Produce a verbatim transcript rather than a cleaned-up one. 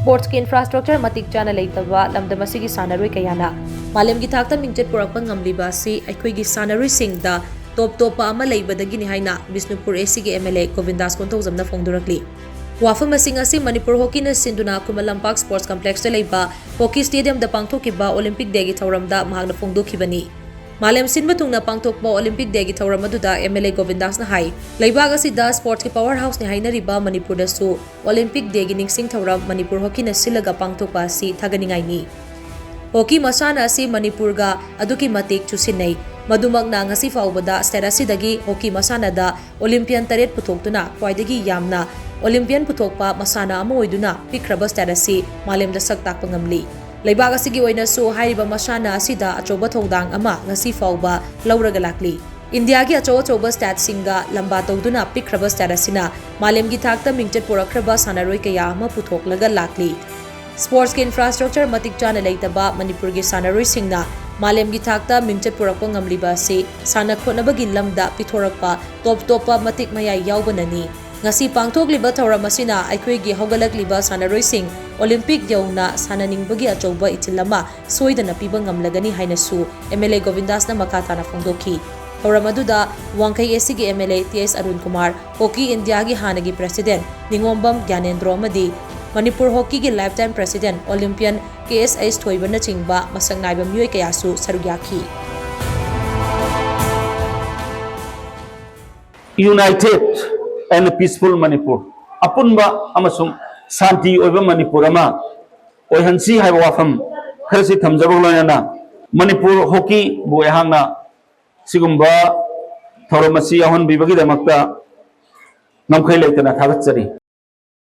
Sportsꯀꯤ infrastructure ꯃꯇꯤꯛ ꯆꯥꯅ ꯂꯩꯇꯕ ꯂꯝꯗꯝ ꯑꯁꯤꯒꯤ ꯁꯥꯟꯅꯔꯣꯏ ꯀꯌꯥꯅ ꯃꯥꯂꯦꯝꯒꯤ ꯊꯥꯛꯇ ꯃꯤꯡꯆꯠ ꯄꯨꯔꯛꯄ ꯉꯝꯂꯤꯕ ꯑꯁꯤ ꯑꯩꯈꯣꯏꯒꯤ ꯁꯥꯟꯅꯔꯣꯏꯁꯤꯡꯗ ꯇꯣꯞ ꯇꯣꯞꯄ ꯑꯃ ꯂꯩꯕꯗꯒꯤꯅꯤ ꯍꯥꯏꯅ ꯕꯤꯁꯅꯨꯄꯨꯔ ACꯒꯤ MLA ꯒꯣꯕꯤꯟꯗꯥꯁ ꯀꯣꯟꯊꯧꯖꯝꯅ ꯐꯣꯡꯗꯣꯔꯛꯂꯤ꯫ ꯋꯥꯐꯝꯁꯤꯡ ꯑꯁꯤ ꯃꯅꯤꯄꯨꯔ ꯍꯣꯀꯤꯅ ꯁꯤꯟꯗꯨꯅ ꯈꯨꯃꯟ ꯂꯝꯄꯥꯛ Sports Complexꯇ ꯂꯩꯕ ꯍꯣꯀꯤ stadiumꯗ ꯄꯥꯡꯊꯣꯛꯈꯤꯕ Olympic Dayꯒꯤ ꯊꯧꯔꯝꯗ ꯃꯍꯥꯛꯅ ꯐꯣꯡꯗꯣꯛꯈꯤꯕꯅꯤ꯫ ꯃꯥꯂꯦꯝ ꯁꯤꯟꯕ ꯊꯨꯡꯅ ꯄꯥꯡꯊꯣꯛꯄ Olympic Dayꯒꯤ ꯊꯧꯔꯝ ꯑꯗꯨꯗ MLA ꯒꯣꯕꯤꯟꯗꯥꯁꯅ ꯍꯥꯏ, ꯂꯩꯕꯥꯛ ꯑꯁꯤꯗ sportsꯀꯤ power houseꯅꯤ ꯍꯥꯏꯅꯔꯤꯕ ꯃꯅꯤꯄꯨꯔꯗꯁꯨ Olympic Dayꯒꯤ ꯅꯤꯡꯁꯤꯡ ꯊꯧꯔꯝ ꯃꯅꯤꯄꯨꯔ ꯍꯣꯀꯤꯅ ꯁꯤꯜꯂꯒ ꯄꯥꯡꯊꯣꯛꯄ ꯑꯁꯤ ꯊꯥꯒꯠꯅꯤꯡꯉꯥꯏꯅꯤ꯫ ꯍꯣꯀꯤ ꯃꯁꯥꯟꯅ ꯑꯁꯤ ꯃꯅꯤꯄꯨꯔꯒ ꯑꯗꯨꯛꯀꯤ ꯃꯇꯤꯛ ꯆꯨꯁꯤꯟꯅꯩ꯫ ꯃꯗꯨꯃꯛꯅ ꯉꯁꯤ ꯐꯥꯎꯕꯗ state ꯑꯁꯤꯗꯒꯤ ꯍꯣꯀꯤ ꯃꯁꯥꯟꯅꯗ Olympian ꯇꯔꯦꯠ ꯄꯨꯊꯣꯛꯇꯨꯅ ꯈ꯭ꯋꯥꯏꯗꯒꯤ ꯌꯥꯝꯅ Olympian ꯄꯨꯊꯣꯛꯄ ꯃꯁꯥꯟꯅ ꯑꯃ ꯑꯣꯏꯗꯨꯅ ꯄꯤꯛꯈ꯭ꯔꯕ state ꯑꯁꯤ ꯃꯥꯂꯦꯝꯗ ꯁꯛ ꯇꯥꯛꯄ ꯉꯝꯂꯤ꯫ ꯂꯩꯕꯥꯛ ꯑꯁꯤꯒꯤ ꯑꯣꯏꯅꯁꯨ ꯍꯥꯏꯔꯤꯕ ꯃꯁꯥꯟꯅ ꯑꯁꯤꯗ ꯑꯆꯧꯕ ꯊꯧꯗꯥꯡ ꯑꯃ ꯉꯁꯤ ꯐꯥꯎꯕ ꯂꯧꯔꯒ ꯂꯥꯛꯂꯤ꯫ ꯏꯟꯗꯤꯌꯥꯒꯤ ꯑꯆꯧ ꯑꯆꯧꯕ stateꯁꯤꯡꯒ ꯂꯝꯕꯥ ꯇꯧꯗꯨꯅ ꯄꯤꯛꯈ꯭ꯔꯕ state ꯑꯁꯤꯅ ꯃꯥꯂꯦꯝꯒꯤ ꯊꯥꯛꯇ ꯃꯤꯡꯆꯠ ꯄꯨꯔꯛꯈ꯭ꯔꯕ ꯁꯥꯟꯅꯔꯣꯏ ꯀꯌꯥ ꯑꯃ ꯄꯨꯊꯣꯛꯂꯒ ꯂꯥꯛꯂꯤ꯫ Sportsꯀꯤ infrastructure ꯃꯇꯤꯛ ꯆꯥꯅ ꯂꯩꯇꯕ ꯃꯅꯤꯄꯨꯔꯒꯤ ꯁꯥꯟꯅꯔꯣꯏꯁꯤꯡꯅ ꯃꯥꯂꯦꯝꯒꯤ ꯊꯥꯛꯇ ꯃꯤꯡꯆꯠ ꯄꯨꯔꯛꯄ ꯉꯝꯂꯤꯕ ꯑꯁꯤ ꯁꯥꯟꯅ ꯈꯣꯠꯅꯕꯒꯤ ꯂꯝꯗ ꯄꯤꯊꯣꯔꯛꯄ ꯇꯣꯞ ꯇꯣꯞꯄ ꯃꯇꯤꯛ ꯃꯌꯥꯏ ꯌꯥꯎꯕꯅꯅꯤ꯫ ꯉꯁꯤ ꯄꯥꯡꯊꯣꯛꯂꯤꯕ ꯊꯧꯔꯝ ꯑꯁꯤꯅ ꯑꯩꯈꯣꯏꯒꯤ ꯍꯧꯒꯠꯂꯛꯂꯤꯕ ꯁꯥꯟꯅꯔꯣꯏꯁꯤꯡ Olympic ꯌꯧꯅ ꯁꯥꯟꯅꯅꯤꯡꯕꯒꯤ ꯑꯆꯧꯕ ꯏꯊꯤꯜ ꯑꯃ ꯁꯣꯏꯗꯅ ꯄꯤꯕ ꯉꯝꯂꯒꯅꯤ ꯍꯥꯏꯅꯁꯨ MLA ꯒꯣꯕꯤꯟꯗꯥꯁꯅ ꯃꯈꯥ ꯇꯥꯅ ꯐꯣꯡꯗꯣꯛꯈꯤ꯫ ꯊꯧꯔꯝ ꯑꯗꯨꯗ ꯋꯥꯡꯈꯩ ACꯒꯤ MLA ꯇꯤ ꯑꯦꯁ ꯑꯔꯨꯟ ꯀꯨꯃꯥꯔ, ꯍꯣꯀꯤ ꯏꯟꯗꯤꯌꯥꯒꯤ ꯍꯥꯟꯅꯒꯤ president ꯅꯤꯉꯣꯝꯕꯝ ꯒ꯭ꯌꯥꯅꯦꯟꯗ꯭ꯔꯣ ꯑꯃꯗꯤ ꯃꯅꯤꯄꯨꯔ ꯍꯣꯀꯤꯒꯤ lifetime president Olympian ꯀꯦ ꯑꯦꯁ ꯑꯩꯆ ꯊꯣꯏꯕꯅꯆꯤꯡꯕ ꯃꯁꯛ ꯅꯥꯏꯕ ꯃꯤꯑꯣꯏ ꯀꯌꯥꯁꯨ ꯁꯔꯨꯛ ꯌꯥꯈꯤ꯫ United and peaceful Manipur, ꯑꯄꯨꯟꯕ ꯑꯃꯁꯨꯡ ꯁꯥꯟꯇꯤ ꯑꯣꯏꯕ ꯃꯅꯤꯄꯨꯔ ꯑꯃ ꯑꯣꯏꯍꯟꯁꯤ ꯍꯥꯏꯕ ꯋꯥꯐꯝ ꯈꯔꯁꯤ ꯊꯝꯖꯕꯒ ꯂꯣꯏꯅꯅ ꯃꯅꯤꯄꯨꯔ ꯍꯣꯀꯤꯕꯨ ꯑꯩꯍꯥꯛꯅ ꯁꯤꯒꯨꯝꯕ ꯊꯧꯔꯝ ꯑꯁꯤ ꯌꯥꯎꯍꯟꯕꯤꯕꯒꯤꯗꯃꯛꯇ ꯉꯝꯈꯩ ꯂꯩꯇꯅ ꯊꯥꯒꯠꯆꯔꯤ꯫